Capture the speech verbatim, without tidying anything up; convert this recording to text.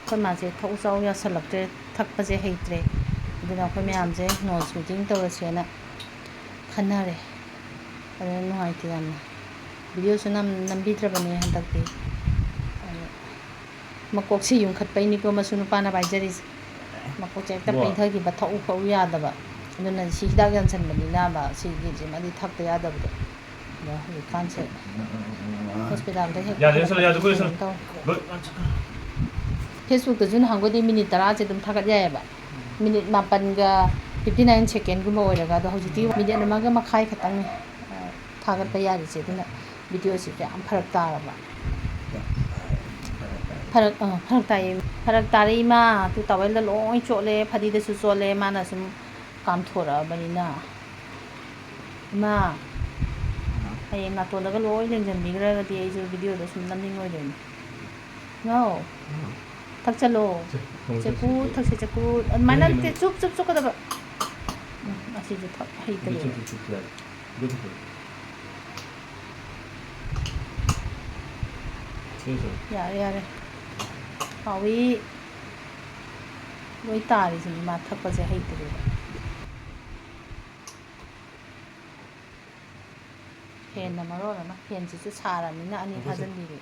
ꯑꯩꯈꯣꯏ ꯃꯥꯁꯦ ꯊꯛꯎ ꯆꯥꯎ ꯌꯥꯁꯜꯂꯛꯇ꯭ꯔꯦ, ꯊꯛꯄꯁꯦ ꯍꯩꯇ꯭ꯔꯦ꯫ ꯑꯗꯨꯅ ꯑꯩꯈꯣꯏ ꯃꯌꯥꯝꯁꯦ ꯅꯣꯁ ꯐꯤꯗꯤꯡ ꯇꯧꯔꯁꯦꯅ ꯈꯟꯅꯔꯦ꯫ ꯑꯗꯨꯅ ꯅꯨꯡꯉꯥꯏꯇꯦ ꯌꯥꯝꯅ꯫ ꯚꯤꯗꯤꯑꯣꯁꯨ ꯅꯝ-, ꯅꯝꯕꯤꯗ꯭ꯔꯕꯅꯦ ꯍꯟꯗꯛꯇꯤ꯫ ꯑꯗꯨ ꯃꯀꯣꯛꯁꯤ ꯌꯨꯡꯈꯠꯄꯩꯅꯤꯀꯣ ꯃꯁꯨ ꯅꯨꯄꯥꯅ ꯄꯥꯏꯖꯔꯤꯁꯦ꯫ ꯃꯀꯣꯛꯁꯦ ꯍꯦꯛꯇ ꯋꯥ꯫ ꯄꯩꯊꯈꯤꯕ, ꯊꯛꯎ ꯈꯣꯠꯎ ꯌꯥꯗꯕ꯫ ꯑꯗꯨꯅ ꯁꯤ ꯍꯤꯗꯥꯛ ꯌꯥꯟꯁꯟꯕꯅꯤꯅ ꯃꯥ ꯁꯤꯒꯤꯁꯤꯃꯗꯤ ꯊꯛꯇ ꯌꯥꯗꯕꯗꯣ꯫ ꯑꯗꯣ ꯍꯧꯖꯤꯛꯀꯥꯟꯁꯦ ꯍꯣꯁꯄꯤꯇꯥꯜꯗ ꯍꯦꯛ ꯌꯥꯗꯦ, ꯌꯥꯗꯦ, ꯌꯥꯗꯦ, ꯇꯧ-, ꯂꯣꯏ꯫ ꯐꯦꯁꯕꯨꯛꯇꯁꯨ ꯅꯍꯥꯟꯈꯣꯏꯗꯤ ꯃꯤꯅꯤꯠ ꯇꯔꯥꯁꯦ ꯑꯗꯨꯝ ꯊꯥꯒꯠ ꯌꯥꯏꯑꯕ꯫ ꯃꯤꯅꯤꯠ ꯃꯥꯄꯟꯒ fifty nine secondꯒꯨꯝꯕ ꯑꯣꯏꯔꯒ, ꯑꯗꯣ ꯍꯧꯖꯤꯛꯇꯤ ꯃꯤꯅꯤꯠ ꯑꯃꯒ ꯃꯈꯥꯏ ꯈꯛꯇꯪꯅꯤ, ꯑ, ꯊꯥꯒꯠꯄ ꯌꯥꯔꯤꯁꯦ꯫ ꯑꯗꯨꯅ ꯚꯤꯗꯤꯑꯣꯁꯤꯁꯨ ꯌꯥꯝ ꯐꯔꯛ ꯇꯥꯔꯕ꯫ ꯐꯔꯛ, ꯑ, ꯐꯔꯛ ꯇꯥꯏꯌꯦ꯫ ꯐꯔꯛ ꯇꯥꯔꯦ ꯏꯃꯥ꯫ ꯇꯨ ꯇꯥꯋꯦꯜꯗ ꯂꯣꯏ ꯆꯣꯠꯂꯦ, ꯐꯗꯤꯗꯁꯨ ꯆꯣꯠꯂꯦ꯫ ꯃꯥꯅ ꯁꯨꯝ ꯀꯥꯝꯊꯣꯔꯛꯑꯕꯅꯤꯅ꯫ ꯏꯃꯥ, ꯍꯌꯦꯡ ꯅꯥꯇꯣꯟꯗꯒ ꯂꯣꯏ ꯂꯦꯡꯁꯤꯟꯕꯤꯈ꯭ꯔꯒꯗꯤ ꯑꯩꯁꯨ ꯚꯤꯗꯤꯑꯣꯗꯣ ꯁꯨꯝ ꯅꯝꯅꯤꯡꯉꯣꯏꯗꯣꯏꯅꯦ꯫ ꯅꯣ꯫ ꯊꯛꯆꯜꯂꯣ꯫ ꯁꯦ, ꯊꯝꯃꯣ, ꯆꯦꯀꯨ, ꯊꯝꯃꯣ꯫ ꯊꯛꯁꯦ, ꯆꯦꯀꯨ꯫ ꯑꯗꯨꯃꯥꯏꯅ ꯅꯪꯒꯤ ꯅꯠꯇꯦ, ꯅꯪ-, ꯆꯨꯞ, ꯆꯨꯞ, ꯆꯨꯞꯀꯗꯕ꯫ ꯎꯝ, ꯑꯁꯤꯁꯨ ꯊꯛ-, ꯑꯗꯨ ꯍꯩꯇꯔꯦ꯫ ꯆꯨꯞ, ꯆꯨꯞ, ꯆꯨꯞ ꯌꯥꯏ꯫ ꯑꯗꯨ ꯊꯛꯄ꯫ ꯁꯤ, ꯁꯤ꯫ ꯌꯥꯔꯦ, ꯌꯥꯔꯦ꯫ ꯍꯥꯎꯏ꯫ ꯂꯣꯏ ꯇꯥꯔꯤꯁꯤꯅꯤ, ꯃꯥ ꯊꯛꯄꯁꯦ ꯍꯩꯇꯔꯦꯕ꯫ ꯐꯦꯟꯅ ꯃꯔꯣꯜ ꯑꯃ, ꯐꯦꯟꯁꯤꯁꯨ ꯁꯥꯔꯕꯅꯤꯅ ꯑꯅꯤ ꯊꯥꯖꯤꯟꯕꯤꯔꯦ꯫